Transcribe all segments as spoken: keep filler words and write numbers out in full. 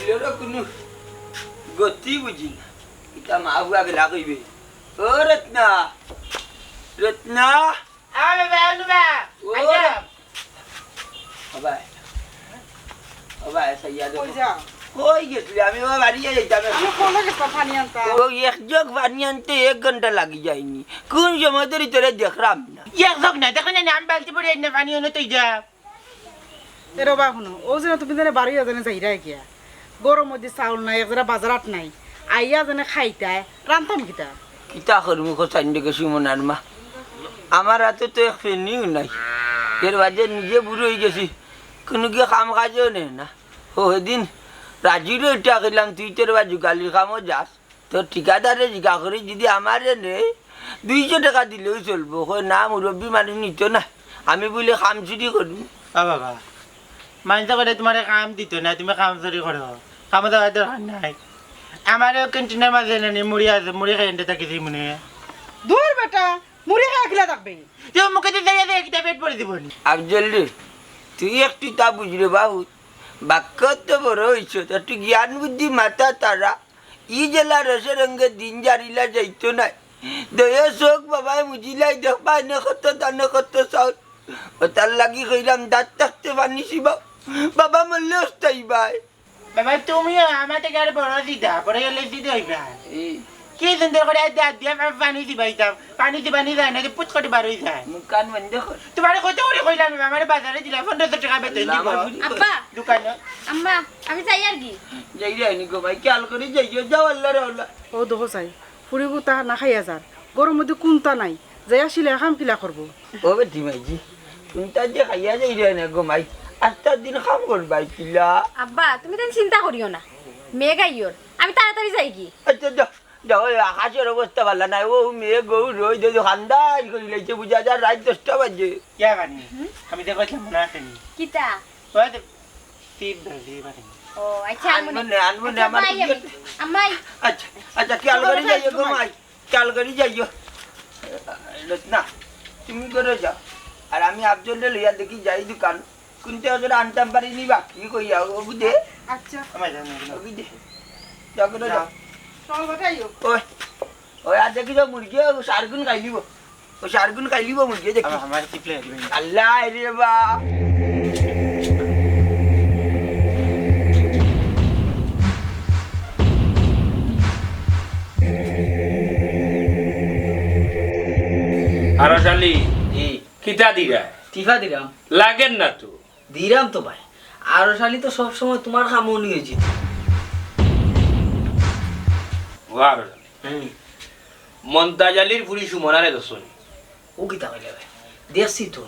এর কুনু গতি বুঝি না। ইতা মা বুয়া গেলা কইবে। ও রত্না, রত্না। আ বাবা, আনু বা। ও আইতাম। রত-, বাবা, বাবা, এসে ইয়া দেখো। কই যাও? কই গেছলি? আমি বাবা বাড়ি যাইতাম। আমি কোনে গেছি পানি আনতাম। ও এক জগ পানি আনতে এক ঘন্টা লাগি যায়নি। কোন সময় ধরি তোরে দেখরাম না? এক জগ না, দেখো না, আমি বালতি ভরি আনি পানি আনো তুই যা। এ রবা, হুনো, ও যেন তুমি যেন বাড়ি যেন যাইরায় গিয়া, ঘরর মধ্যে চাউল নাই, এক জেরা বাজারাত নাই, আইয়া যেন খাইতায়, রানতাম কিতা? কিতা করমু কও চাইন দেখি সুমনার মা, আমার আতো তো এক ফেনিও নাই। এর বাদে নিজে বুড়া অইগেছি, কুনুগিয়ে কাম কাজও নেয় না। ও সেদিন রাজুরে ইটা কইলাম, তুই তোর বা জুগালির কামো যাস, তো ঠিকাদারে জিগা করি যদি আমারে নেয়, দুইশো টেকা দিলেও চলবো। কয়, "না, মুরব্বি মানুষ নিতো না, আমি বুলে কাম চুরি করমু।" ও বাবা, মাইনষে কইলে তুমারে কাম দিতো না, তুমি কাম চুরি করো, কামো যাওয়ার দরকার নাই। আমারও ক্যান্টিনর মাঝে নানি মুড়ি আছে, মুড়ি খাই এনে থাকি দিই মনে। দূর বেটা, মুড়ি খাই কিলা থাকবে? তুই মুখে দিয়ে যাইয়া দে, কিতা পেট ভরি দিবো নি? আফজল রে, তুই একটু তা বুঝ রে বাবু, বাক্য তো বড় হইছ, একটু জ্ঞান বুদ্ধি মাথা তারা, ই জেলা রসে রঙ্গে দিন জারিলা যাইতো নায়। দয়া চোখ বাবায় মুজিলাই দেখবা, এনে কত দানে কত চাউল। ও তার লাগি কইলাম, দাঁত থাকতে পানি চিবাও। বাবা মরলে অস্তাই ভাই। বাবা, তুমিও আমার থেকে আর বড় দিদা, বড় গেলে দিদা হইবা। এই। কি সুন্দর করে দাঁত দিয়া পা-, পানি দিবাইতাম। পানি দিবানি যায় না, যে পুচ করে বার হয়ে যায়। মুখ কান বন্ধ কর। তোমারে কত করে কইলাম, আমারে বাজারে দিলা, পনেরোশো টাকা বেতন আল্লাহ, দিব। আমার বুঝি আব্বা। দোকানে। আম্মা, আমি যাই আর কি। যাই রে, আইনি গো ভাই, খেয়াল করি যাইও, যাও আল্লাহ রে আল্লাহ। ও দেখো চাই, ফুড়িগুতা না খাইয়া যার, ঘরর মধ্যে কুন্তা নাই, যাইয়া সিলাই কাম কিলা করবো? ও বেটি মাইজি, কুন্তা যে খাইয়া যাই রে না গো মাই, আস্তা দিন কাম করবায় কিলা? আব্বা, তুমি তেন চিন্তা করিও না, মেঘ আইয়র, আমি তাড়াতাড়ি যাই কি। আচ্ছা, যাও, যাও, ওই আকাশর অবস্থা ভালা নাই, ও মেঘ, ও রইদ, ওই যে খান্দাই করি লাইছে, বুঝা যায় রাইত দশটা বাজে। ইয়া বানি, আমি দেখো মনে আছে নি? কিতা? ওই যে টিপ ধরে দিয়ে পারি। ও, আচ্ছা, আনবো আনবো নে, আনবো নে, আচ্ছা, আমার ভাই, আমি, আম্মাই। আচ্ছা, আচ্ছা, খেয়াল করি যাইও গো মাই। খেয়াল করি যাইও। না, তুমি করে যাও। আর আমি আফজলরে লইয়া দেখি যাই দোকান। কুন্তা ওজোরে আনতাম পারি নি বা, কি কইয়া, ও বুঝে? আচ্ছা। আমার জানো না। ও বুঝে। যাও করে যাও। যাও। সকাল বেলা আইও। ওই, ওই আর দেখি যাও মুরগি, ও সারগুন খাইলিব। ও সারগুন খাইলিব মুরগি দেখি। আমার, আমার কি প্লেট? আল্লাহ রে বা। আরশ আলী, জি। কিতা দিরা? Tifa dirham. লাগের না তো। দিরাম তো ভাই। আরশ আলী তো সব সময় তুমার কামো নিয়োজিত। ও আরশ আলী। হুম। মন্তাজ আলীর ফুড়ি সুমনারে দেখছো নি? ও কিতা কইলে ভাই? দেখছি তো।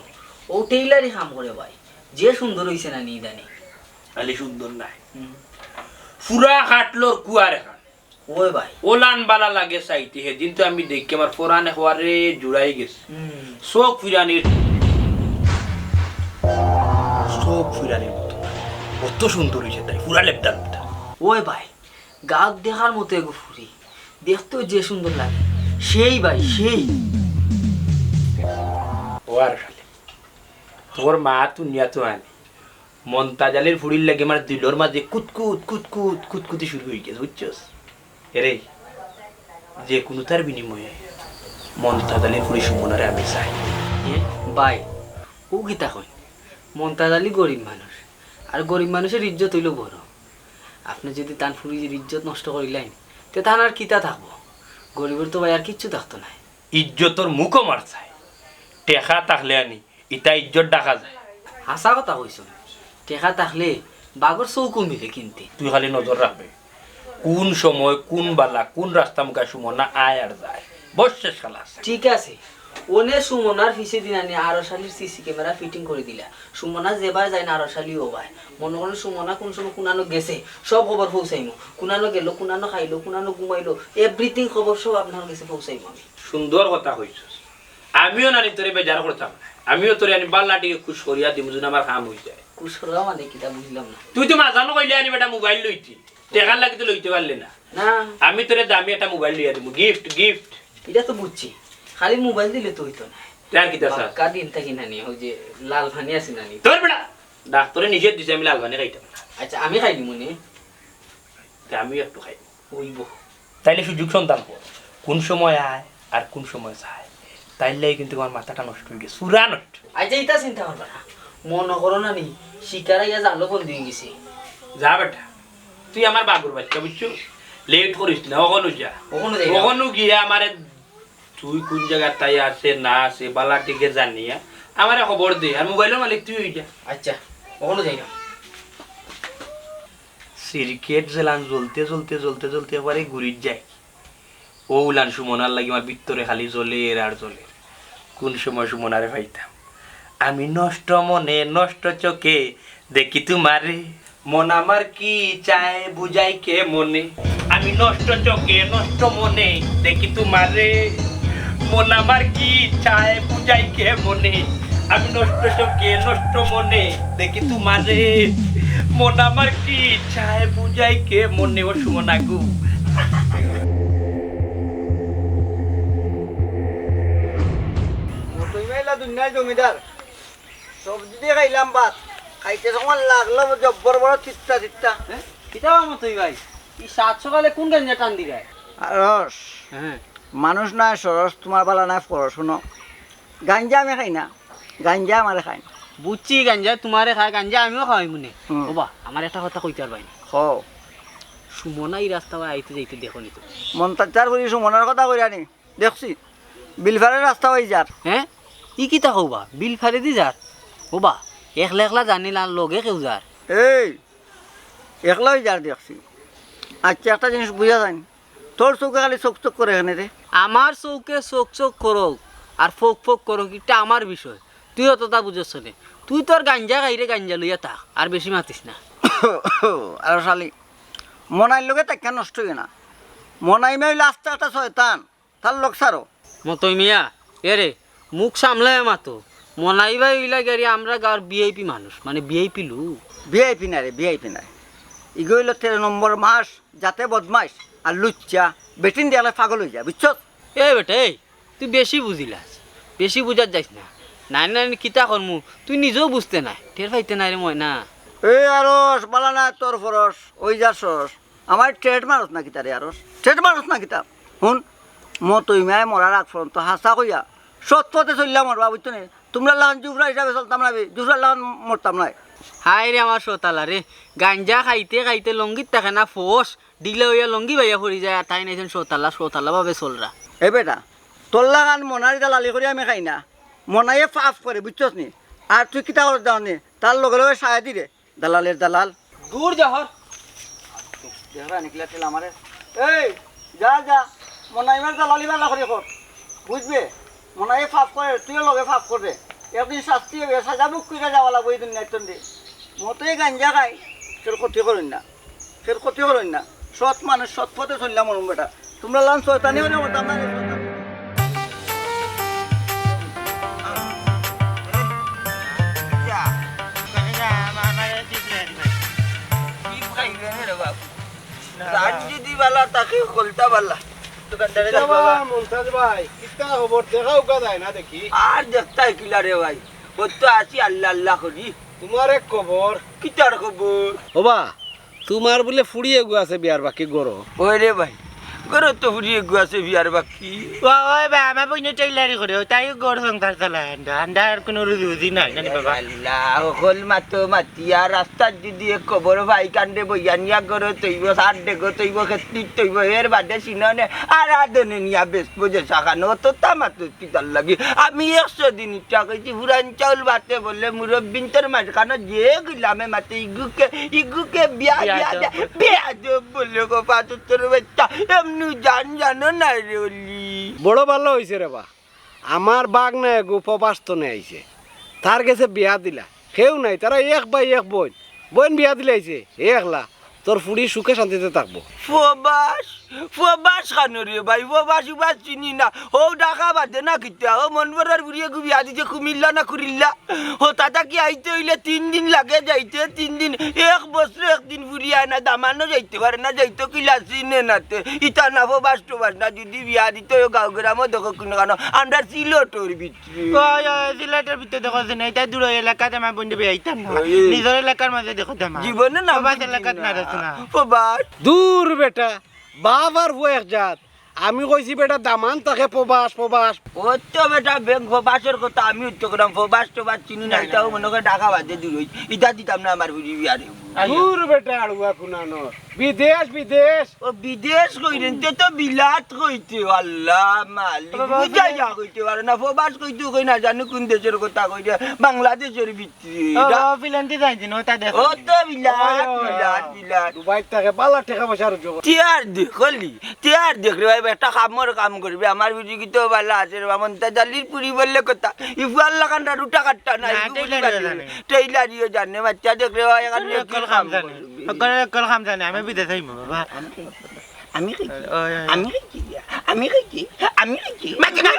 ও টেইলারি কাম করে ভাই। যে সুন্দর অইছে না নি ইদানি। খালি সুন্দর নায়। হুম। ফুরা কাটলর কুয়ার এখান। ওই ভাই। ওলান বালা লাগে চাইতে, হেদিন তো আমি দেখি আমার ফরানে হওয়ারে জুড়াই গেছে। হুম। চোখ ফিরানির, চোখ ফিরানির মতো। অত সুন্দর অইছে তাই, পুরা লেপটা লেপটা। ওই ভাই, গাত দেখার মতো এগো ফুরি। দেখতেও যে সুন্দর লাগে। সেই ভাই, সেই। ও আরশ আলী, তোর মা তুনিয়া তো আনি। মন্তাজ আলীর ফুড়ির লাগি আমার দিলর মাঝে কুতকুত, কুতকুত, কুতকুতি শুরু অই গেছে, বুঝছস? এরে, যে কুনুতার বিনিময়ে মন্তাজ আলীর ফুড়ি সুমনারে আমি চাই। এ, ভাই, ও কিতা কইন? মন্তাজ আলী গরিব মানুষ, আর গরিব মানুষের ইজ্জত অইলো বড়। আপনে যদি তান ফুড়ির ইজ্জত নষ্ট করিলাইন, তে তান আর কিতা থাকবো? গরিবর তো ভাই আর কিচ্ছু থাকতো নায়। ইজ্জতর মুখও মার চায়। টেকা থাকলে আনি, ইতা ইজ্জত ঢাকা যায়। হাছা কথা কইছো। টেকা থাকলে বাঘর চউখও মিলে কিনতে। তুই খালি নজর রাখবে, কুন সময়, কুন বালা, কুন রাস্তা মুখা সুমনা আয় আর যায়। বস শেষ খালাস। ঠিক আছে, অনে সুমনার পিছে দিন আনি আরশ আলীর সিসি ক্যামেরা ফিটিং করি দিলা। সুমনা যেবায় যায় না আরশ আলী ওবায়। মনো করইন সুমনা কুন সময় কুনানো গেছে, সব খবর পৌঁছাইমু। কুনানো গেল, কুনানো খাইলো, কুনানো ঘুমাইলো, everything খবর সব আপনার গেছে পৌঁছাইমু আমি। সুন্দর কথা কইছস। আমিও নানি তোরে বেজার করতাম না। আমিও তোরে আনি বালা টিকে খুশ করিয়া দিমু, যেন আমার কাম অই যায়। খুশ করা মানে কিতা বুঝলাম না। তুই তো মাঝখানো কইলে আনি বেটা মোবাইল লইতি। টেকার লাগি তো লইতে পারলে না। না। আমি তোরে দামি একটা মোবাইল লইয়া দিমু। Gift, gift। ইটা তো বুঝছি। খালি মোবাইল দিলে তো অইতো না। তে আর কিতা চাস? বাক্কা দিন থাকি নানি, ওই যে লাল পানি আছে নানি। তোর বেটা, ডাক্তরে নিষেধ দিছে আমি লাল পানি খাইতাম না। আচ্ছা, আমি খাই দিমু নি। তে আমিও একটু খাই। অইবো। তাইলে সুযোগ সন্ধান কর, কুন সময় আয় আর কুন সময় যায়। তাইলে কিন্তু আমার মাথাটা নষ্ট অই গেছে, পুরা নষ্ট। আচ্ছা, ইতা চিন্তা করবা না, মনো করো না নি, শিকার আইয়া জালো বন্দি অই গেছে। যা বেটা, তুই আমার বাবুর বাচ্চা, বুঝছো? লেট করিস না, অখনউ যা। অখনউ যাই না। অখনউ গিয়া আমারে তুই কুন জাগাত তাই আছে না আছে, বালা টিকে জানিয়া আমারে খবর দে, আর মোবাইলর মালিক তুই অই যা। আচ্ছা, অখনউ যাই না। সিগারেট যেলান জ্বলতে জ্বলতে, জ্বলতে জ্বলতে একবারে গুড়িত যায়। অউ লান সুমনার লাগি আমার ভিতরে খালি জ্বলের আর জ্বলের। কুন সময় সুমনারে পাইতাম? আমি নষ্ট মনে, নষ্ট চোখে দেখি তোমারে। মন আমার কি চায়, বুঝাই কে মনে। আমি নষ্ট চোখে, নষ্ট মনে দেখি তোমারে। মন আমার কি চায়, বুঝাই কে মনে। আমি নষ্ট চোখে, নষ্ট মনে দেখি তোমারে। মন আমার কি চায়, বুঝাই কে মনে। ও সুমনা গো। মতই মাইলা দুনিয়ার জমিদার। সবজি দিয়া খাইলাম ভাত। খাইতে সময় লাগলো জব্বর বড় তিতা তিতা। হ্যাঁ? কিতা বা মতই ভাই? ই সাত সকালে কুন গাঞ্জা টান দিরায়? আরস। হ্যাঁ। মানুষ নায় সরস, তুমার বালা নায় ফরস। হুনো, গাঞ্জা আমি খাই না, গাঞ্জা আমারে খায়। বুঝছি, গাঞ্জা তুমারে খায়, গাঞ্জা আমিও খাওয়াই মনে। হুম। ওবা, আমারে একটা কথা কইতায় পারবায় নি? কও। সুমনা ই রাস্তা বায় আইতে যাইতে দেখো নি তো? মন্তাজ চার করি সুমনার কথা কইরা নি? দেখছি, বিলফারে রাস্তা বায় যার। হ্যাঁ? ই কিতা কও বা? বিলফারেদি যার? ওবা, একলা একলা যার নি, লগে কেউ যার? এই, একলা অই যার দেখছি। আচ্ছা, একটা জিনিস বুঝা যায় না, তোর চউখে খালি চকচক করে কেনে রে? আমার চউখে চকচক করউক আর ফকফক করউক, ইটা আমার বিষয়, তুই অততা বুঝস নে। তুই তোর গাঞ্জা খাইরে গাঞ্জা লইয়া থাক, আর বেশি মাতিস না। আর শালি, মনাইর লগে থাকিয়া নষ্ট অইও না। মনাই মাই অইলো আস্তা একটা শয়তান। তার লগ ছাড়ো। মতই মিয়া, এরে, মুখ সামলাইয়া মাতো। মনাই ভাই অইলা গিয়া আমরা গাঁওর ভিআইপি মানুষ, মানে ভিআইপি লোক। ভিআইপি না রে, ভিআইপি না। ইগু অইলো তেরো নম্বর মাস, জাতে বদমাইশ আর লুচ্চা, বেটিন দেখালে পাগল অই যায়, বুঝছস? এ বেটা, এই, তুই বেশি বুঝিলাস, বেশি বুঝাত যাইস না। নাইন নাইন কিতা করমু, তুই নিজেও বুঝতে নায়, টের পাইতে নায় রে ময়না। এই আরস, বালা নায় তোর ফরস, অই যার সরস। আমারে ঠেট মারস না কিতা রে আরস? ঠেট মারস না কিতা? হুন, মতই মায় মরার আগ পর্যন্ত হাছা কইয়া সৎ পথে চললাম মরবা, বুঝছো নি? তুমরার লাখান জুফরা হিসাবে চলতাম না বে, জুফরার লাখান মরতাম নায়। হায় রে আমার সতালা রে, গাঞ্জা খাইতে খাইতে লঙ্গিত থাকে না ফোস, ঢিলা অইয়া লঙ্গি বাইয়া পড়ি যায়, আর তাইন আইছইন সতালা, সতালা ভাবে চলরা। এ বেটা, তোর লাখান মনাইর দালালি করি আমি খাই না, মনাইয়ে পাপ করে, বুঝছস নি? আর তুই কিতা করস জানস নি? তার লগে লগে সায় দিরে। দালালের দালাল। দূর যা হর। দেখরা নিকলা ঠেলা মারে। এই, যা, যা। মনাইমার দালালি বালা করি কর। বুঝবে? মনাইয়ে পাপ করে, তুইও লগে পাপ করবে। একদিন শাস্তি অইবে, সাজা ভোগ কইরা যাওয়া লাগবো ই দুনিয়ার তনে। মতই গাঞ্জা খাই, কেউর ক্ষতি করইন না। কেউর ক্ষতি করইন না। সৎ মানুষ, সৎ পথে চললাম মরুম বেটা। তুমরার লাখান শয়তানি অইলে মরতাম না রে, শয়তানি। রাত যদি বালা থাকে, কলতা বালা। দোকানদারে কিতা যাই বাবা। মন্তাজ ভাই, কিতা খবর? দেখা উকা যায় না দেখি। আর দেখতায় কিলা রে ভাই, অত আছি আল্লাহ আল্লাহ করি। তুমার এক খবর। কিতার খবর? ওবা, তুমার বুলে ফুড়ি এগু আছে বিয়ার বাকি ঘরো। ওই রে ভাই, ঘরো তো ফুড়ি এগু আছে বিয়ার বাকি। ও, ওই ভাই, আমার বইনে টেইলারি করে, ও তাই ঘর সংসার চালায়, আন্ডা, আন্ডা আর কোনো রুজি রুজি নাই, জানি বাবা। আল্লাহ, হকল মাতো মাতিয়া রাস্তাত যদি এক খবর ভাই কান্দে বইয়া নিয়া ঘরো তৈব, সার ডেগো তৈব, খেতনিত তৈব, এর বাদে সিননে আর আদনে নিয়া বেচবো যে শাখানো, তো তা মাতো কিতার লাগি? আমি একশো দিন ইটা কইছি, ফুরান চাউল ভাতে বলে মুরব্বিন্তর মাঝখানো যে গিলামে মাতে ইগুকে, ইগুকে বিয়া, বিয়া, বিয়া, বিয়া, বিয়া। বেয়াদব বলে গো, পাতুত্তর বাচ্চা, এমনি জান জানো না রে অলি। বড় ভালা অইছে রে বা। আমার বাগনা এগু প্রবাস তনে আইছে। তার গেছে বিয়া দিলা। কেউ নাই, তারা এক ভাই এক বইন। বইন বিয়া দিলে আইছে, এ একলা। তোর ফুড়ি সুখে শান্তিতে থাকবো। ফবাস, ফবাস খানো রে ভাই, ফবাস উবাস চিনি না। ও ঢাকা বাদে না কিতা, ও মনবরার ফুড়ি এগু বিয়া দিছে কুমিল্লা না কুরিল্লা। ও তাতা কি আইতে অইলে তিন দিন লাগে যাইতে, তিন দিন, এক বছর একদিন ফুড়ি আয় না, দামানো যাইতে পারে না, যাইতো কিলা চিনে নাতে। ইতা না ফবাস টবাস না, যদি বিয়া দিতে অয় গাঁও গ্রামো দেখো কুনো কানো, আমরা সিলটর ভিতরে। ওই, ওই, সিলেটর ভিতরে দেখো যে নাই, তাই দূর এলাকাত আমার বন্ধু বিয়া আইতাম না। ওই। নিজর এলাকার মাঝে দেখো তো আমার। জীবনে না বাবা বুঝছি এলাকাত না। না রে। না। প্রবাস। দূর বেটা, বাপ আর ফুয়া এক জাত। আমি কইছি বেটা দামান থাকে প্রবাস, প্রবাস। ও তো বেটা ব্যাংক প্রবাসর কথা, আমি উত্তর করাম প্রবাস টবাস চিনি না, না, ইটাও না। মনে করে ঢাকা বাদে দূর হই, ইটা দিতাম না আমার বুঝি বিয়ারে। আইও। দূর বেটা আড়ুয়া কুনানো। বিদেশ, বিদেশ। ও বিদেশ কইরেন, তে তো বিলাত কইতে, আল্লাহ মালিক। বাবা, বুঝাইয়া কইতে পারে না, প্রবাস কইতে কই না জানি কোন দেশর কথা কইরে, বাংলাদেশর ভিতরে। ও, এটা বাবা, ফিলান্তি যাই দিন, ওটা দেখো। ও তো বিলাত, ওই, ওই, বিলাত, ওই। বিলাত। দুবাই থেকে বালা টেকা পয়সা রুজি করে। তে আর দেখলি, তে আর দেখলি ভাই, একটা কামর কাম করবি, আমার বুঝি কি তো বালা আছে রে, মন্তাজ আলীর পুরি বললে কথা, ইফাল লাগান রুটা কাটটা না, না, ইফু টেইলারিও বুঝি জানে। টেইলারিও জানে, বাচ্চা দেখলে ভাই, এখানে তোর কি অকল কাম কাম জানে। করবি? অকল, অকল কাম জানে, আমি বিদেশ যাইমু, বাবা। আমি, আমি কি? ওই, ওই, ওই। আমি কি? আমি কি? আমি কি? মারতে না।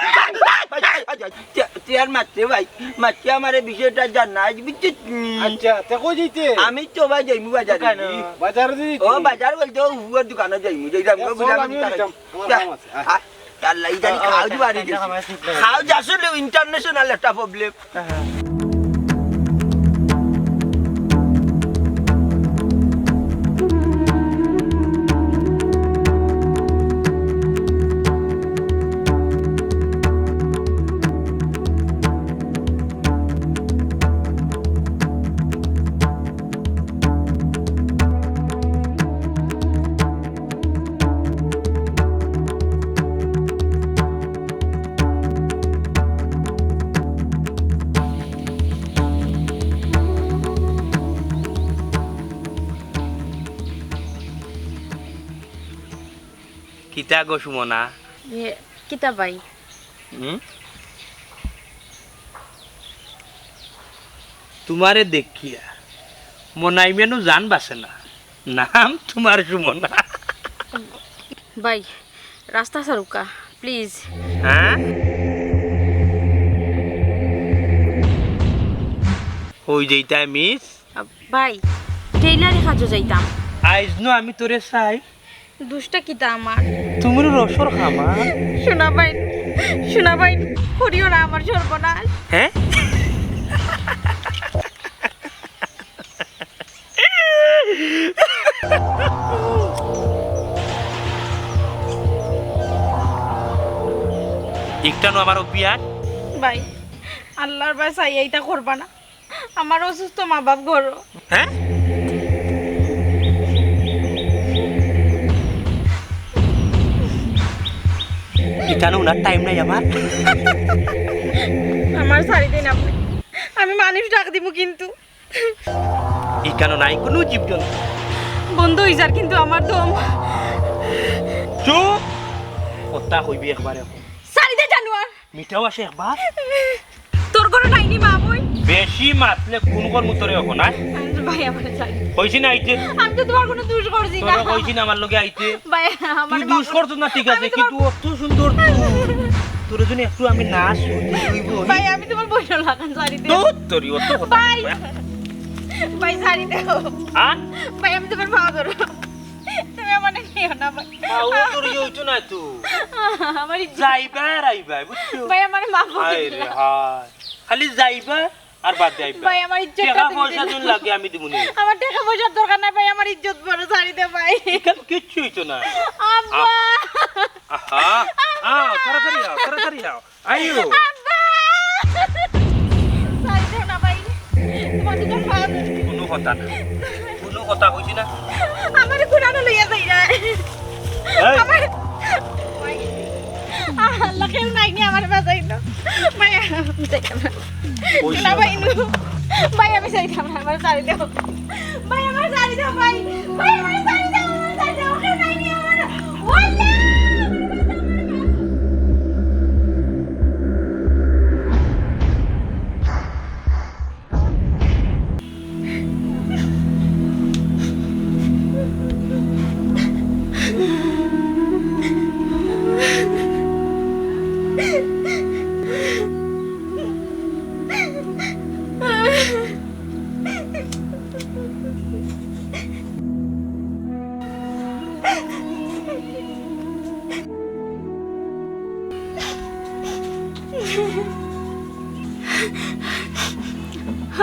তে, তে আর মারতে ভাই, মারতে আমারে বিষয়টা জানাই, বুঝছিস নি? আচ্ছা, তে কই যাইতে? আমি তো ভাই যাইমু বাজারে। দোকানো। বাজারে যাইতে? ও, বাজার বলতে ও উয়ার দোকানো যাইমু, যাই যাইমু, এ, চল, বুঝলাম, আমিও তাই। যাইতাম, আমার যা, কাম আছে, আয়। আ, আল্লাহ, ইদানি ও, খাওয়া ও, দিবা রে ও, গেছি। ও, ও, খাওয়া যাসলে international একটা problem। হ্যাঁ। কিতা গো সুমনা? এ, কিতা ভাই? হুম? তুমারে দেখিয়া মনাইমেনু জান বাসে না। নাম তুমার সুমনা। ভাই, রাস্তা ছাড়ুক্কা, please। হ্যাঁ? কই যাইতায় মিস? আ, ভাই, টেইলারি কাজো যাইতাম। আইজ নু আমি তোরে চাই। দুষ্টা কিতা আমার? তুমির রসর খামা। শোনা ভাই, শোনা ভাই, করিও না আমার সর্বনাশ। হ্যাঁ? ইকটানো আমার অভ্যাস। ভাই, আল্লাহর বায় চাই এইটা করবা না। আমার অসুস্থ মা বাপ ঘরো। হ্যাঁ? ইকানো উনার টাইম নাই আমার। আমার ছাড়ি দেন আপনি, আমি মানুষ ডাক দিব কিন্তু। ইকানো নাই কোনো জীবজন্তু। বন্ধ হই যার কিন্তু আমার দম। চুপ! কথা কইবি একবারে। ছাড়ি দে জানোয়ার। মিঠাও আছে একবার। তোর ঘরে নাইনি মা বই? বেশি মাতলে কোন কর মুতরে হবো না? ভাই, আমারে ছাড়ি দে। কইছি না আইতে? আমি তো তোমার কোনো দোষ করছি না। তোরা কইছি না আমার লগে আইতে? ভাই, আমার তুই দোষ করছ না, ঠিক আছে, কিন্তু অত সুন্দর তুই। তোর জন্য একটু আমি না শুনি, তুই বল। ভাই, আমি তোমার বইন লাখান, ছাড়ি দে। তোর তোরই অত কথা ভাই। ভাই, ছাড়ি দে। হ্যাঁ? ভাই, আমি তোমার পাও ধরো। তুমি আমারে নিও না ভাই। পাও ধরি হইতো না তো। আমার ইজ্জত। যাইবা আর আইবা, বুঝছো? ভাই, আমারে মাফ করে দিলাম। হায় রে হায়। খালি যাইবা আর বাদে আইবা। ভাই, আমার ইজ্জতটা টাকা তুমি পয়সা দিলাও। দিন লাগে আমি দিমুনে। আমার টাকা পয়সার দরকার নাই ভাই, আমার ইজ্জত বড়, ছাড়ি দে ভাই। এখানে কিচ্ছু হইতো না। আব্বা। আ-, আহা। আও, তাড়াতাড়ি আও, তাড়াতাড়ি আও। আইও। আব্বা! ছাড়ি দেও না ভাই। তোমার দুজন পা ধরি। কোনো কথা না। কোনো কথা কইছি না। আমারে কুড়ানো লইয়া যাইরা। এই। আমার, ভাই। আল্লাহ, কেউ নাই নি আমার বাঁচাইতো। ভাই, আমি যাইতাম না। কইছি না। ভাই, নু। ভাই, আমি যাইতাম না, আমারে ছাড়ি দেও। ভাই, আমারে ছাড়ি দেও, ভাই। ভাই, আমারে ছাড়ি দেও, আমারে ছাড়ি দেও। কেউ নাই নি আমার। ওয়াল্লাহ!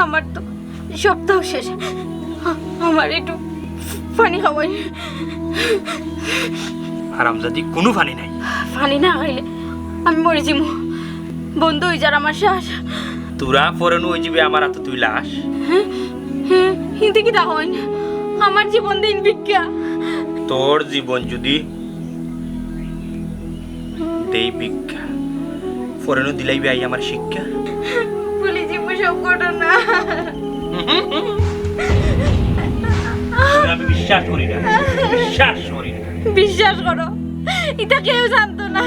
আমার তো সপ্তাহ শেষ, আ-, আমার একটু পানি খাওয়াই। হারামজাদি, কুনু পানি নাই। পানি না খাইলে আমি মরি যিমু। বন্ধ অই যার আমার শ্বাস। তোরা পরে নু অই যিবে আমার আতো তুই লাশ। হ্যাঁ? হ্যাঁ? হিন্দি কিতা কইন? আমার জীবন দিন ভিক্ষা। তোর জীবন যুদি দেই ভিক্ষা, পরে নু দিলাইবে আই আমার শিক্ষা। ভুলি যিমু সব ঘটনা। তোরে আমি বিশ্বাস করি না, বিশ্বাস করি না। বিশ্বাস করো, ইতা কেউ জানতো না,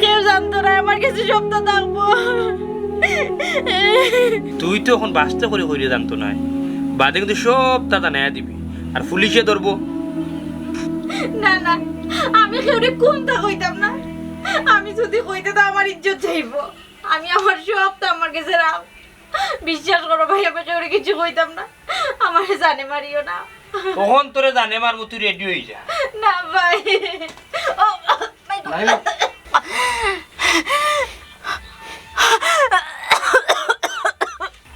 কেউ জানতো না, আমার কাছে সবটা থাকবো। তুই তো অখন বাঁচতে করি কইরে জানতো না, বাদে কিন্তু সবটা জানাইয়া দিবি, আর পুলিশে ধরবো। না, না, আমি কেউরে কুন্তা কইতাম না। আমি যুদি কইতে তো আমার ইজ্জত যাইবো। আমি আমার সবটা আমার কাছে রাখ। বিশ্বাস করো ভাই, আমি কেউরে কিছু কইতাম না। আমারে জানে মারিও না। অখন তোরে জানে মারমু, তুই রেডি অই যা। না ভাই। ও, my God। নাই, না।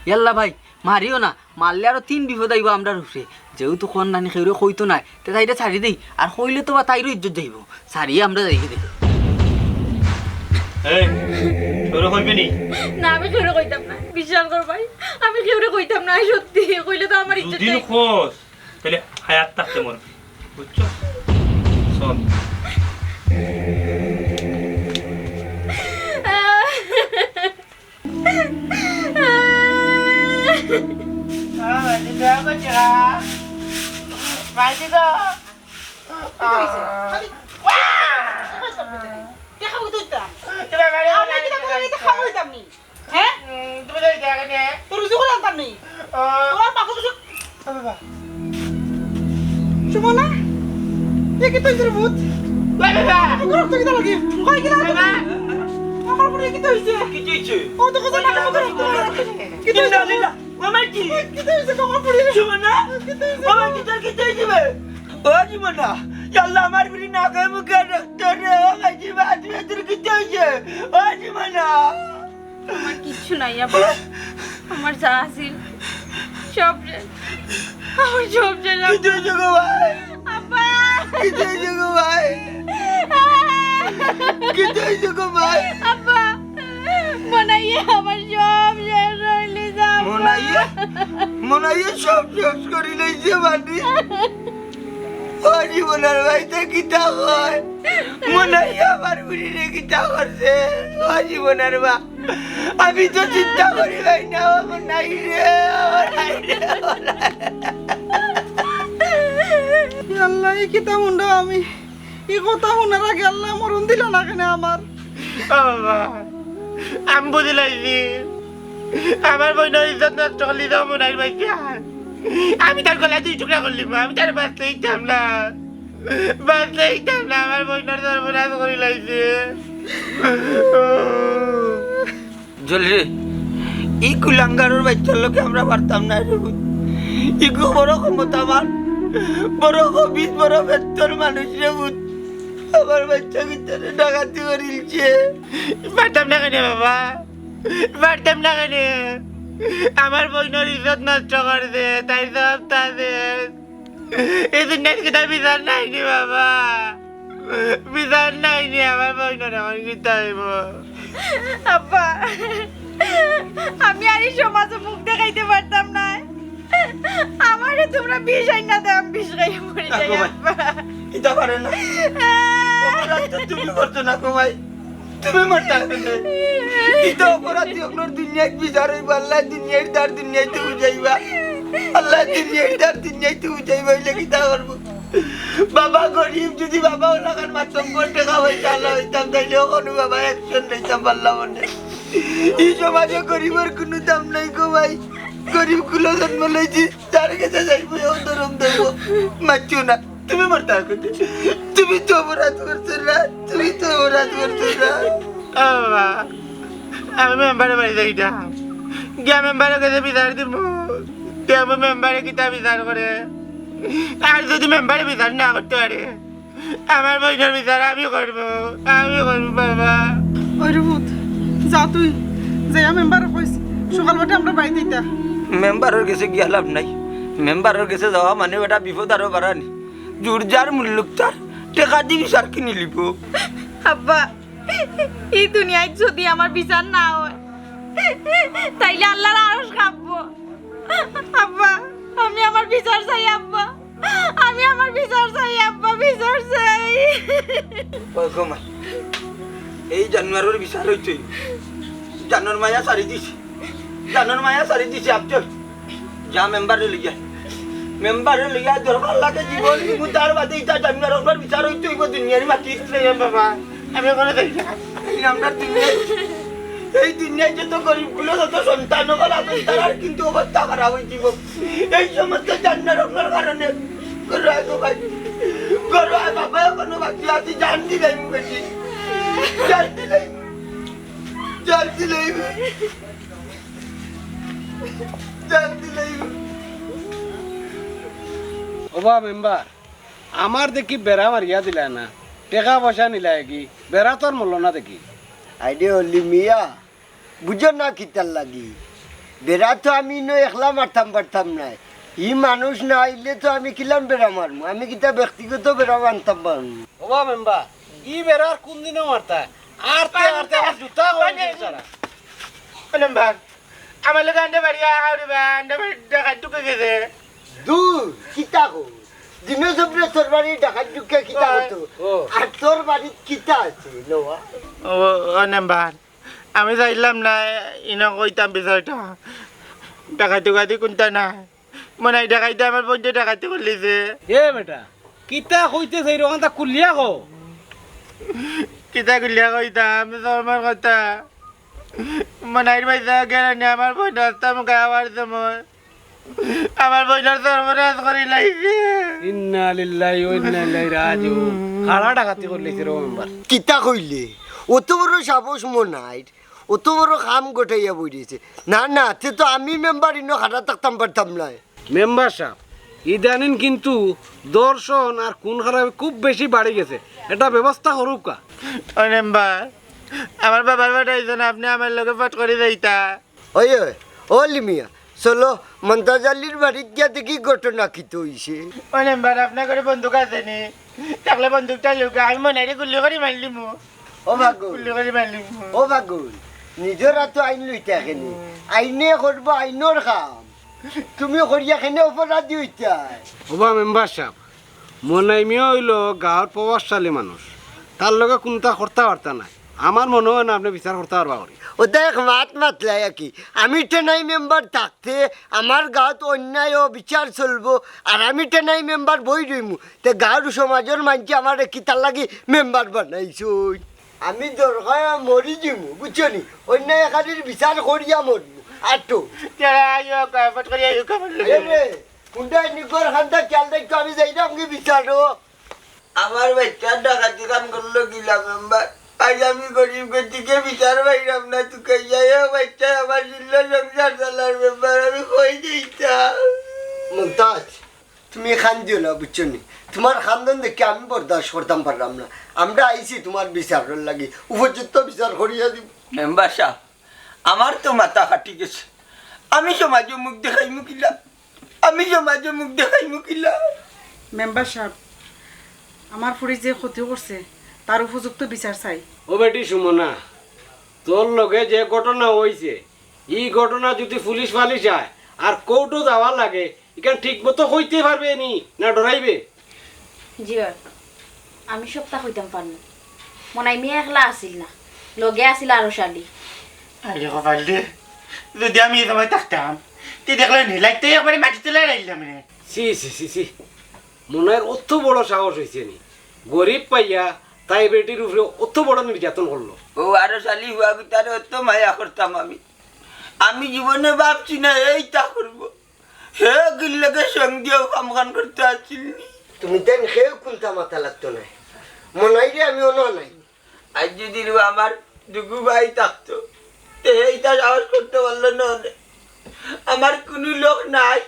ইয়াল্লা ভাই, মারিও না, মারলে আরো তিন বিপদ আইবো আমরার উপরে। যেহেতু কন্যানি কেউরে কইতো নায়, তে তাইরে ছাড়ি দেই, আর কইলে তো বা তাইরও ইজ্জত যাইবো। ছাড়িয়ে আমরা যাই দেখি। এই, কেউরে কইবে নি? না, আমি কেউরে কইতাম না। বিশ্বাস কর ভাই, আমি কেউরে কইতাম না, সত্যি। কইলে তো আমার ইজ্জত দুদিন যাইবো। খোঁজ, তাহলে হায়াত থাকতে মরবি, বুঝছো? চল। সুমনা, এ কিতা অইছে রে পুত? ওই বাবা! তোর রক্ত কিতা লাগি? কই গেলা? বাবা! আমার পুত কিতা অইছে? কিতা অইছে? ও তো কোথায় না বাবা! কিতা অইছে? ইন্না লিল্লাহ। মামা কি? কিতা অইছে আমার পুত? সুমনা? কিতা অইছে? মামা কি তোর কিতা অইছে বে? ও সুমনা, ইয়া আল্লাহ, আমার পুত না কয় মুখে রক্ত রে, ও ভাই কি বা, তুই তোর কিতা অইছে? ও সুমনা! আমার কিচ্ছু নাই, আব্বা। আমার যা আছিল, সব শেষ। আমার সব শেষ, আব্বা। কিতা অইছে গো ভাই? আব্বা। কিতা অইছে গো ভাই? কিতা অইছে গো ভাই? আব্বা, মনাইয়ে আমার সব শেষ করিলিছে, আব্বা। মনাইয়ে? মনাইয়ে সব শেষ করিলিছে মানে? ও জীবনর ভাই, তে কিতা কয়? মনাইয়ে আমার পুতরে কিতা করছে? ও জীবনর ভাই। আমি তো চিন্তা করি ভাই না, আমার নাই রে, আমার নাই রে, আমার নাই। ইয়া আল্লাহ, ই কিতা হুনরাম আমি? ই কথা হুনার আগে আল্লাহ মরণ দিলা না কেনে আমার? ও বাবা, আমি বুঝিলাইছি। আমার বইনর ইজ্জত নষ্ট করিলিছো মনাইর ভাইয়ে। আমি তার গলা দুই টুকরা করিলিমু, আমি তার বাঁচতে দিতাম না। বাঁচতে দিতাম না, আমার বইনর সর্বনাশ করিলাইছে। জলি রে, ই কুলাঙ্গারর বাইচ্চার লগে আমরা পারতাম না রে পুত। ইগু বড় ক্ষমতাবান, বড় খবিস, বড় বেত্তর মানুষ রে পুত। আমার বাইচ্চা কিতারে ডাকাতি করিলছে। পারতাম না কেনে বাবা, পারতাম না কেনে। আমার বইনর ইজ্জত নষ্ট করছে, তাইর সবতা শেষ। ই দুনিয়াত কিতা বিচার নাই নি বাবা? বিচার নাই নি, আমার বইনর অখন কিতা অইবো? আব্বা, আমি আর ই সমাজো মুখ দেখাইতে পারতাম না। আমারে তুমরা বিষ আইনা দেও, আমি বিষ খাইয়া মরি যাই, আব্বা। ইতা পারে না। অপরাধ তো তুমি করছো না গো ভাই। তুমি মরতা কেনে? ইতা অপরাধী অকলর দুনিয়াত বিচার অইবো, আল্লায় দুনিয়ার দার দুনিয়াইতে বুঝাইবা। আল্লায় দুনিয়ার দার দুনিয়াইতে বুঝাইবা, অইলে কিতা করবো? বাবা গরিব, যুদি বাবা অলাখান মাততাম, বড় টেকা পয়সা আলা অইতাম, তাইলে অখনো বাবা action লইতাম পারলাম অনে। ই সমাজো গরিবর কুনু দাম নাই গো ভাই। গরিব কুলো জন্ম লইছি, যার গেছে যাইবো, ও ধরম ধরবো। মাতছো না। তুমি মরতা কেনে? তুমি তো অপরাধ করছো না, তুমি তো অপরাধ করছো না। ও বাবা, আমি মেম্বারর বাড়ি যাইতাম, গিয়া মেম্বারর গেছে বিচার দিমু। তে আমি মেম্বারে কিতা বিচার করে? আর যুদি মেম্বারে বিচার না করতে পারে, আমার বইনর বিচার আমি করমু, আমি করমু বাবা। ওই রে পুত, যা তুই, যাইয়া মেম্বাররে কইস, সকাল বেলা আমরা বাড়িত আইতা। মেম্বারর গেছে গিয়া লাভ নাই, মেম্বারর গেছে যাওয়া মানে বেটা বিপদ আরো বাড়ানি। জুর যার মুল্লুক তার, টেকা দি বিচার কিনি লিব। আব্বা, ই দুনিয়াত যুদি আমার বিচার না অয়, তাইলে আল্লার আরশ কাঁপবো। আব্বা, আমি আমার বিচার চাই আব্বা, আমি আমার বিচার চাই আব্বা, বিচার চাই। ওই ঘুমা, এই জানোয়ারর বিচার অইতই। জানর মায়া ছাড়ি দিছি, জানর মায়া ছাড়ি দিছি। আফজল, যা মেম্বাররে লইয়া, মেম্বাররে লইয়া দরকার লাগে জীবন দিমু, তার বাদে ইতা জানোয়ার অকলর বিচার অইতই অইবো দুনিয়ার মাটিত। না বাবা, আমি অখনো যাই না। এই আমরা দুনিয়ার, এই দুনিয়ার যত গরিব অকল, যত সন্তান অকল আছইন, তারার কিন্তু অবস্থা খারাপ অইযিবো। এই সমস্ত জানোয়ার অকলর কারণে। ঘরো আয় গো ভাই, ঘরো আয় বাবা, অখনো বাকি আছি, জান দিলাইমু বেটি। জান দিলাইমু, জান দিলাইমু, জান দিলাইমু। ওবা মেম্বার, আমার দেখি বেড়া মারিয়া দিলা না, টেকা পয়সা নিলায় কি, বেড়া তো আর মরলো না দেখি। আইডে অলি মিয়া, বুঝো না কিতার লাগি? বেড়া তো আমি ইনো একলা মারতাম পারতাম নায়। ই মানুষ না আইলে তো আমি কিলান বেড়া মারমু? আমি কিতা ব্যক্তিগত বেড়া মারতাম পারমু? ওবা মেম্বার, ই বেড়ার কোন দিনও মারতা? আরতে আরতে আমার জুতা কই দিছে তারা। ও মেম্বার, আমার লগে আন্ডে বাড়ি আউরি বা, আন্ডে বাড়ি ডাকাত ঢুকে গেছে। দূর, কিতা কও? দিনে জবরে তোর বাড়ি ডাকাত ঢুকে কিতা ও। করতো? ও। আর তোর বাড়িত কিতা আছে, নোয়া? ও, ও মেম্বার, আমি চাইলাম না, ইনো কইতাম বিষয়টা। ডাকাতি টাকাতি কুনতা না। মনে হয় ডাকাইতে আমার বইনরে ডাকাতি করলিছে। এ বেটা, কিতা কইতে চাইরো, অখানতা খুলিয়া কও। কিতা খুলিয়া কইতাম, আমি তো আমার কথা। মনাইর ভাই যা গেলে নি আমার বইন রাস্তা মুখে আবার সময়। আমার বইনর সর্বনাশ করি লাইছে। ইন্না লিল্লাহি ওয়া ইন্না ইলাইহি রাজিউন। কারা ডাকাতি করলিছে রে মেম্বার? কিতা কইলে? অত বড় সাহস মনাইর? অত বড় কাম ঘটাইয়া বই রইছে। না, না, তে তো আমি মেম্বার ইনো খাড়া থাকতাম পারতাম নায়। মেম্বার সাব, ইদানিং কিন্তু ধর্ষণ আর খুন খারাপি খুব বেশি বাড়ি গেছে, একটা ব্যবস্থা করুক্কা। ও মেম্বার, আমার বাবার বাড়ি আইছেন, আপনে আমার লগে ফট করি যাইতা। ওই, ওই, ও লিমিয়া, চলো, মন্তাজ আলীর বাড়িত গিয়া দেখি ঘটনা কিতা অইছে। ও মেম্বার, আপনার ঘরে বন্দুক আছে নি? থাকলে বন্দুকটা লউক্কা, আমি মনাইরে গুল্লি করি মারলিমু। ও পাগল, গুল্লি করি মারলিমু। ও পাগল, নিজর আতো আইন লইতা কেনে? আইনে করবো আইনর কাম। তুমি করিয়া কেনে অপরাধী অইতায়? ওবা মেম্বার সাব, মনাই মিয়া অইলো গাঁওর প্রভাবশালী মানুষ, তার লগে কুনতা করতা পারতা নায়। আমার মনে অয় না আপনে বিচার করতা পারবা করি। ও দেখ, মাত মাতলাই আর কি। আমি টেনাই মেম্বার থাকতে আমার গাঁওত অন্যায় অবিচার চলবো, আর আমি টেনাই মেম্বার বই রইমু, তে গাঁওর সমাজর মানষে আমারে কিতার লাগি মেম্বার বানাইছইন? আমি দরকার মরি যিমু, বুঝছো নি? অন্যায়কারীর বিচার করিয়া মরমু। আটো। তেরা আইও, কা-, ফট করিয়া আইও, কামড় লাগে। এ রে, কুনটা নিগর খান্দা খেয়াল রাখো, আমি যাইরাম কি বিচারো? আমার বাইচ্চার ডাকাতি কাম করলো কিলা মেম্বার? আইজ আমি গরিব গতিকে বিচার পাইরাম না, তুকাইয়া এ বাইচ্চায় আমার জিল্লা সংসার চালার মেম্বার, আমি কই দিতাম? মন্তাজ, তুমি কান্দিও না, বুঝছো নি? তুমার কান্দন দেখি আমি বরদাস্ত করতাম পাররাম না। আমরা আইছি তুমার বিচারর লাগি, উপযুক্ত বিচার করিয়া দিমু। মেম্বার সাব, আমার তো মাথা ফাটি গেছে, আমি সমাজো মুখ দেখাইমু কিলা? আমি সমাজো মুখ দেখাইমু কিলা? মেম্বার সাব, আমার ফুড়ি যে ক্ষতি করছে, তার উপযুক্ত বিচার চাই। ও বেটি সুমনা, তোর লগে যে ঘটনা অইছে, ই ঘটনা যুদি পুলিশ ফালিশ আয় আর কোর্টো যাওয়া লাগে, ইখান ঠিক মতো কইতে পারবে নি না ডরাইবে? জি অয়, আমি সবটা কইতাম পারমু। মনাই মিয়া একলা আছিল না, লগে আছিল আরশ আলী। আরে কপাল রে, যুদি আমি ই সময় থাকতাম, তে দেখলে নি, লাইটটা একবারে মাটিত লাড়াইলাম রে। ছি, ছি, ছি, ছি। মনাইর অত বড় সাহস অইছে নি? গরিব পাইয়া তাই বেটির উপরে অত বড় নির্যাতন করলো। ও আরশ আলী হুয়া কিতারে অত মায়া করতাম আমি। আমি জীবনে ভাবছি না এইটা করবো। হে গিল্লাকে সঙ্গেও কামখান করতে আসছিল নি। তুমি তেন কেউ কুনতা মাথা লাগতো নায়। মনাইরে আমি অনো নাই। আইজ যুদি আমার দুগু ভাই থাকতো, তে এইটা সাহস করতে পারলো না অনে। আমার কুনু লোক নাই।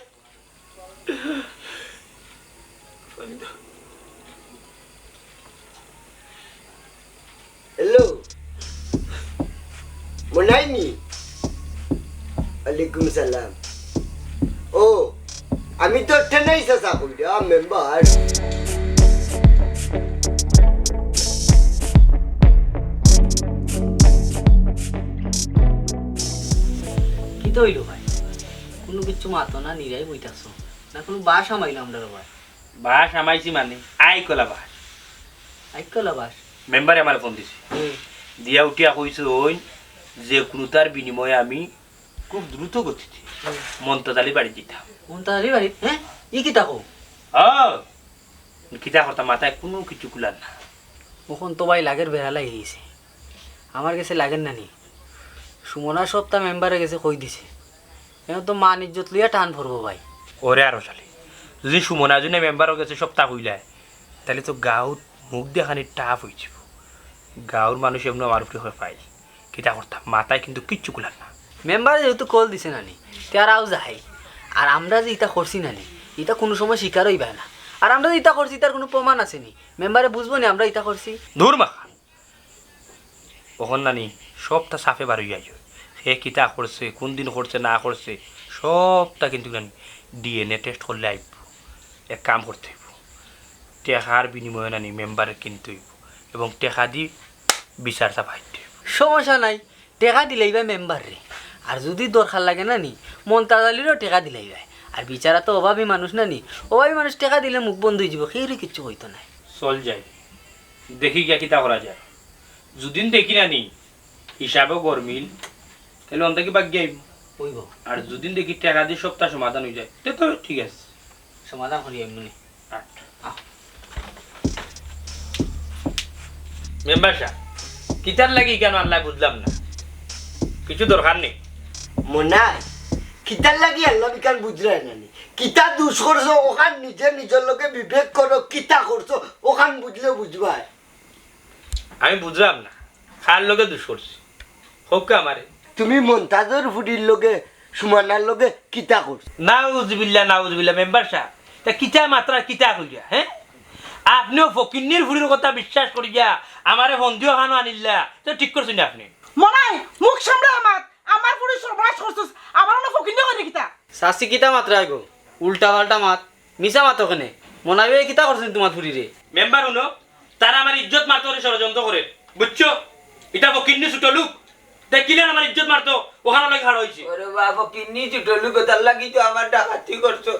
হ্যালো, মনাই নি? ওয়ালাইকুম সালাম। ও, আমি তো টেনেই চেষ্টা করি, আ, মেম্বার। কিতা অইলো ভাই? কুনু কিচ্ছু মাতো না, নিরাই বই থাকছো। না কুনু বাঁশ হামাইলো আমরার ভাই? বাঁশ হামাইছি মানে, আইকলা বাঁশ। আইকলা বাঁশ? মেম্বারে আমারে ফোন দিছে। হুম। দিয়া উঠিয়া কইছে অইন যে কুনুতার বিনিময়ে আমি খুব দ্রুত গতিতে হুম। মন্তাজ আলী বাড়ি দিতাম। মন্তাজ আলী বাড়ি? হ্যাঁ? ই কিতা কও? ও, কিতা করতাম, মাথায় কুনু কিছু কুলার না। অখন তো ভাই লাগের বেড়া লাগি গেছে। আমার গেছে লাগের না নি। সুমনা সবতা মেম্বারে গেছে কই দিছে। এখন তো মান ইজ্জত লইয়া টান পড়বো ভাই। ওরে আরো শালি, যদি সুমনা যদি মেম্বারর গেছে সবতা কইলায়, তাইলে তো গাঁওত মুখ দেখানি টাফ অইযিবো। গাঁওর মানুষ এমনে আমার উপরে হয়ে পাই। কিতা করতাম, মাথায় কিন্তু কিচ্ছু কুলার না। মেম্বারে যেহেতু কল দিছে না নি, তে আর আও যাই। আর আমরা যে ইতা করছি না নি, ইতা কুনু সময় স্বীকার অইবায় না। আর আমরা যে ইতা করছি, তার কুনু প্রমাণ আছে নি? মেম্বারে বুঝবো নি আমরা ইতা করছি? দূর মাখান। অখন নানি সবতা সাফে বার অইয়া আইবো। হে কিতা করছে, কুন দিন করছে, না করছে, সবতা কিন্তু নানি ডিএনএ টেস্ট করলে আইবো। এক কাম করতে অইবো, টেকার বিনিময়ে নানি মেম্বারে কিনতে অইবো এবং টেকা দি বিচার চাপাইতে অইবো। সমস্যা নাই, টেকা দিলাইবা মেম্বাররে। আর যদি দরকার লাগে না নি, মন্তাজ আলীরেও টেকা দিলাইবা। আর বিচারা তো অভাবী মানুষ না নি, অভাবী মানুষ টেকা দিলে মুখ বন্ধ অইযিবো, কেউরে কিচ্ছু কইতো নায়। চল যাই, দেখি গিয়া কিতা করা যায়। যুদিন দেখি না নি হিসাবও গরমিল, তাইলে অন্তাকি বাগিয়া আইবো। অইবো। আর যুদিন দেখি টেকা দি সবতা সমাধান অইযায়, তে তো ঠিক আছে। সমাধান করি আইমু নে। আট। আহ। মেম্বার সাব, কিতার লাগি ইখান আনলায় বুঝলাম না। কিছু দরকার নি? মনাই, কিতার লাগি আনলাম ইখান বুঝরায় না নি? কিতা দুষ করছো, অখান নিজে নিজর লগে বিবেক করো, কিতা করছো, অখান বুঝলে বুঝবায়। আমি বুঝলাম না, কার লগে দুষ করছি? কউক্কা আমারে। তুমি মন্তাজর ফুড়ির লগে, সুমনার লগে কিতা করছো? নাউজুবিল্লাহ, নাউজুবিল্লাহ, মেম্বার সাব। তে কিতা মাতরা, কিতা কইরা, হে? আপনেও ফকিন্নির ফুড়ির কথা বিশ্বাস করিয়া আমারে ফন্দিও খানো আনিল্লা, তে ঠিক করছইন নি আপনে? মনাই, মুখ সামলাইয়া মাত, আমার ফুড়ির সর্বনাশ করছস, আবার অনো ফকিন্নি কইরে কিতা? চাচি কিতা মাতরা গো? উল্টা পাল্টা মাত। মিছা মাতো কেনে? মনাই ভাইয়ে কিতা করছইন তুমার ফুড়িরে? মেম্বার হুনো, তারা আমার ইজ্জত মারতো করি ষড়যন্ত্র করের, বুঝছো? ইতা ফকিন্নি ছুটো লুক, দেখিলে আমার ইজ্জত মারতো, অখানো লাগি খাড়া অইছে। ওরে বাবা, ফকিন্নি ছুটো লুক, তার লাগি তো আমার ডাকাতি করছো,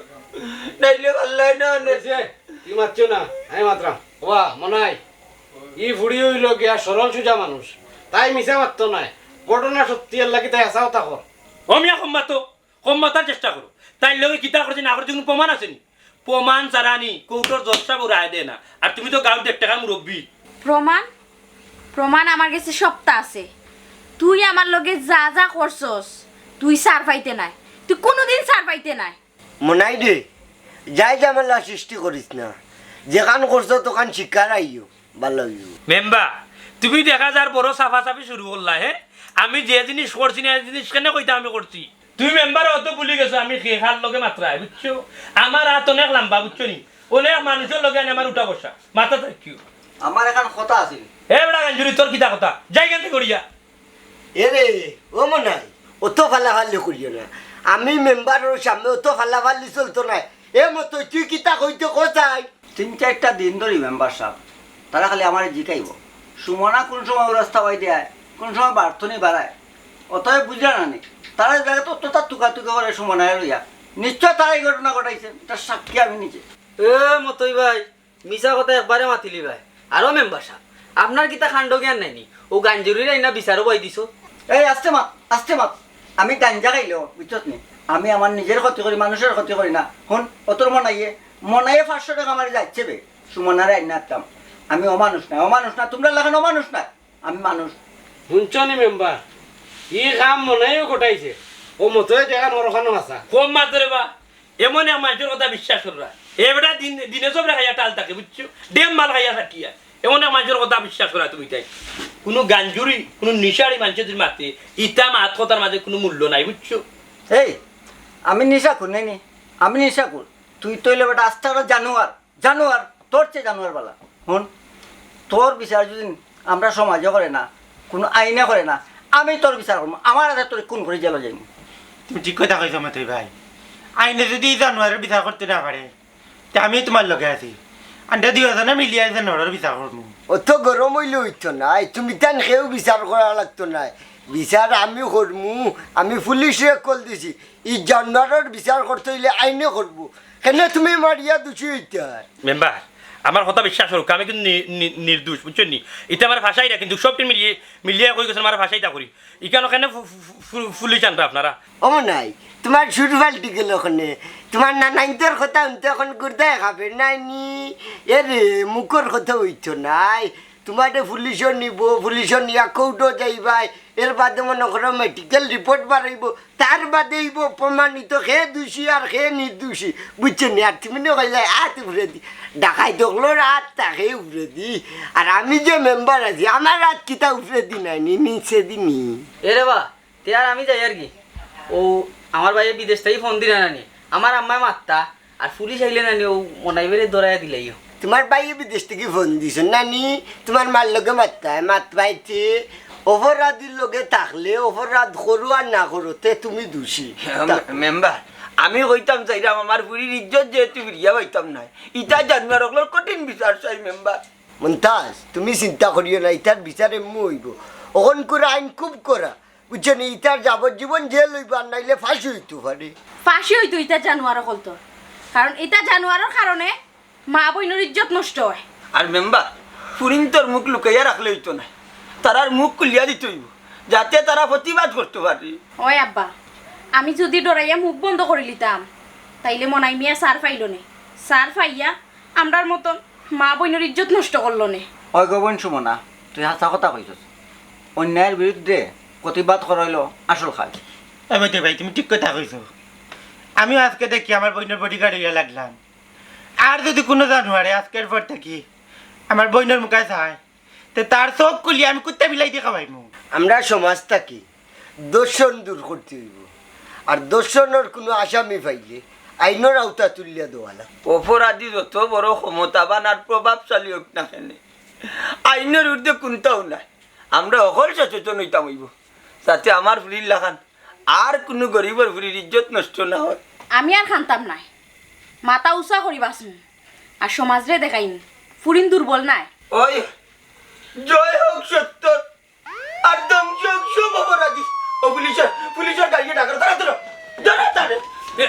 নাইলে পারলাই না অনে। অইছে, তুই মাতছো না, আমি মাতরাম। ওবা, মনাই, ই ফুড়ি অইলো গিয়া সরল সুজা মানুষ, তাই মিছা মাততো নায়, ঘটনা সত্যি, এর লাগি তাই হাছা কথা কর। ও মিয়া, কম মাতো। কম মাতার চেষ্টা করো। তাইর লগে কিতা করছি না করছি কুনু প্রমাণ আছে নি? প্রমাণ ছাড়া নি কোর্টর জজ সাবে রায় দেয় না। আর তুমি তো গাঁওর দেড় টেকার মুরব্বি। প্রমাণ? প্রমাণ আমার গেছে সবতা আছে। তুই আমার লগে যা যা করছস, তুই ছাড় পাইতে নায়, তুই কুনুদিন ছাড় পাইতে নায়। মনাই রে, যাই ঝামেলা সৃষ্টি করিস না, যেখান করছস অখান স্বীকার আইও। ভালা অইবো। মেম্বার, তুমি দেখা যার বড় চাপাচাপি শুরু করলা, হে? আমি যে জিনিস করছি না, এই জিনিস কেনে কইতা আমি করছি? তুমি মেম্বার অত ভুলি গেছো, আমি কে কার লগে মাতরায়, বুঝছো? আমার আত অনেক লাম্বা, বুঝছো নি? অনেক মানুষর লগে আনি আমার উঠা বসা, মাথা থাকিও। আমার এখান কথা আছিল। এ বেটা গাঞ্জুরি, তোর কিতা কথা? যাই কেন থেকে যা। এরে, ও মনাই, অত ফালাফালি করিও না। আমি মেম্বারর সামনে অত ফালাফালি চলতো নায়। এ মতো তুই কিতা কইতে কো চাই? তিন চাইরটা দিন ধরি মেম্বার সাব, তারা খালি আমারে জিকাইবো, সুমনা কুন সময় রাস্তা বাই দেয়, কুন সময় বাড়তনি বাড়ায়, অতএব বুঝরা না নি? তারা জায়গা তো অতটা তুকাতুকি করে সুমনারে লইয়া, নিশ্চয় তারাই ঘটনা ঘটাইছে, তার সাক্ষী আমি নিজে। এ মতই ভাই, মিছা কথা একবারে মাতিলি ভাই। আরো মেম্বার সাব, আপনার কিতা কাণ্ড জ্ঞান নাই নি? অউ গাঞ্জুরিরে আইনা বিচারো বই দিছো। এই আস্তে মাত, আস্তে মাত। আমি গাঞ্জা খাইলেও, বুঝছত নি? আমি আমার নিজের ক্ষতি করি, মানুষের ক্ষতি করি না। হুন, অতর মনাইয়ে, মনাইয়ে পাঁচশো টেকা আমারে যাইছে বে। সুমনারে আইনা আনতাম। আমি অমানুষ না, অমানুষ না, তুমরার লাখান অমানুষ না। আমি মানুষ। হুনছো নি মেম্বার? ই কাম মনাইয়েও ঘটাইছে। অউ মতই দেখান হরখানো হাছা। কম মাত রে বা। এমন এক মানষর কথা বিশ্বাস কররা। এ বেটা দিন, দিনে সবরে খাইয়া টাল থাকে, বুঝছো? ডেম মাল খাইয়া থাকিয়া। এমন এক মানষর কথা বিশ্বাস কররা তুমি তাই। কুনু গাঞ্জুরি, কুনু নিশারি মানষে যদি মাতে, ইতা মাত কথার মাঝে কুনু মূল্য নাই, বুঝছো? এই, আমি নিশাখুর নায় নি? আমি নিশাখুর? তুই তো অইলে বেটা আস্তা একটা জানোয়ার। জানোয়ার, তোর চেয়ে জানোয়ার বালা। হুন, তোর বিচার যদি আমরা সমাজে করে না, কুনু আইনে করে না, আমি তোর বিচার করমু। আমার হাতে তোরে খুন করি জেলো যাইমু। তুমি ঠিক কথা কইছো মতই ভাই। আইনে যুদি ই জানোয়ারর বিচার করতে না পারে, তে আমিও তুমার লগে আছি। আমরা দুইওজনে মিলিয়া ই জানোয়ারর বিচার করমু। অত গরম অইলে অইতো নায়, তুমি তান কেউ বিচার করা লাগতো নায়। বিচার আমি করমু, আমি পুলিশরে কল দিছি। ই জানোয়ারর বিচার করতে অইলে আইনে করবো। কেনে তুমি মারিয়া দুষী অইতায়? মেম্বার, আমার কথা বিশ্বাস করউক্কা, আমি কিন্তু নি-, নি-, নির্দোষ, বুঝছইন নি? ইতা আমারে ফাঁসাইরা, কিন্তু সবটি মিলিয়া, মিলিয়া কই গেছইন আমারে ফাঁসাইতা করি। ইখানো কেনে ফু-, ফু-, ফু-, পুলিশ আনরা আপনারা? ও নাই, তুমার সুর ফাল্টি গেল কেনে? তুমার নানাইন্তর কথা হুনতে অখন গুর্দায় খাবে নায় নি? এরে, মুখর কথা অইতো নায়। তুমারে পুলিশো নিবো, পুলিশো নিয়া কোর্টো যাইবায়, এর বাদে মনো করো মেডিকেল রিপোর্ট বারইবো, তার বাদে অইবো প্রমাণিত কে দুষী আর কে নির্দোষী, বুঝছো নি? আর তুমি না কইলায় আত উপরেদি, ডাকাইত অকলর আত থাকে উপরেদি, আর আমি যে মেম্বার আছি, আমার আত কিতা উপরেদি নায় নি, নিচেদি নি? এরে বা, তে আর আমি যাই আর কি। ও, আমার ভাইয়ে বিদেশ থাকি ফোন দিরা নানি, আমার আম্মায় মাততা, আর পুলিশ আইলে নানি ও মনাইবরে ধরাইয়া দিলাইও। তুমার ভাইয়ে বিদেশ থাকি ফোন দিছইন নানি, তুমার মার লগে মাততায়, মাত পাইতে অপরাধীর লগে থাকলে অপরাধ করো আর না করো, তে তুমি দুষী। মে-, মেম্বার, আমি কইতাম চাইরাম আমার ফুরির ইজ্জত যেহেতু ফিরিয়া পাইতাম নায়, ইতা জানোয়ার অকলর কঠিন বিচার চাই মেম্বার। মন্তাজ, তুমি চিন্তা করিও না, ইতার বিচার এমু অইবো। অখনকুর আইন খুব কড়া, বুঝছো নি? ইতার যাবজ্জীবন জেল অইবো, আর নাইলে ফাঁসি অইতো পারে। ফাঁসি অইতো ইতা জানোয়ার অকলতর, কারণ ইতা জানোয়ারর কারণে মা বইনর ইজ্জত নষ্ট অয়। আর মেম্বার, ফুরিন্তর মুখ লুকাইয়া রাখলে অইতো নায়, তারার মুখ খুলিয়া দিতে অইবো, যাতে তারা প্রতিবাদ করতে পারে। ওই আব্বা, আমি যুদি ডরাইয়া মুখ বন্ধ করিলিতাম, তাইলে মনাই মিয়া ছাড় পাইলো নে। ছাড় পাইয়া আমরার মতন মা বইনর ইজ্জত নষ্ট করলো নে। ওই গো বইন সুমনা, তুই হাছা কথা কইছস। অন্যায়র বিরুদ্ধে প্রতিবাদ করা অইলো আসল কাজ। এ বেটি ভাই, তুমি ঠিক কথা কইছো। আমিও আজকে দেখি আমার বইনর বডিগার্ড অইয়া লাগলাম। আর যুদি কুনু জানোয়ারে আজকের পর থাকি আমার বইনর মুখায় চায়, তে তার চউখ খুলিয়া আমি কুত্তা বিলাইদি খাওয়াইমু। আমরা সমাজ থাকি ধর্ষণ দূর করতে অইবো, আর ধর্ষণর কুনু আসামি পাইলে আইনর আওতা তুলিয়া দেওয়া লাগবো। অপরাধী যত বড় ক্ষমতাবান আর প্রভাবশালী অউক না কেনে, আইনর ঊর্ধ্বে কুন্তাও নাই। আমরা হকল সচেতন অইতাম অইবো, যাতে আমার ফুরির লাখান আর কুনু গরিবর ফুরির ইজ্জত নষ্ট না অয়। আমি আর কানতাম নায়, মাথা উচা করি বাচমু, আর সমাজরে দেখাইমু ফুরিন দুর্বল নায়। ওই, জয় হোক সত্যর, আর ধ্বংস হোক সব অপরাধী। ও পুলিশর, পুলিশর গাড়িয়ে ডাকো, ধরো, ধরো, ধরো তারে। এ,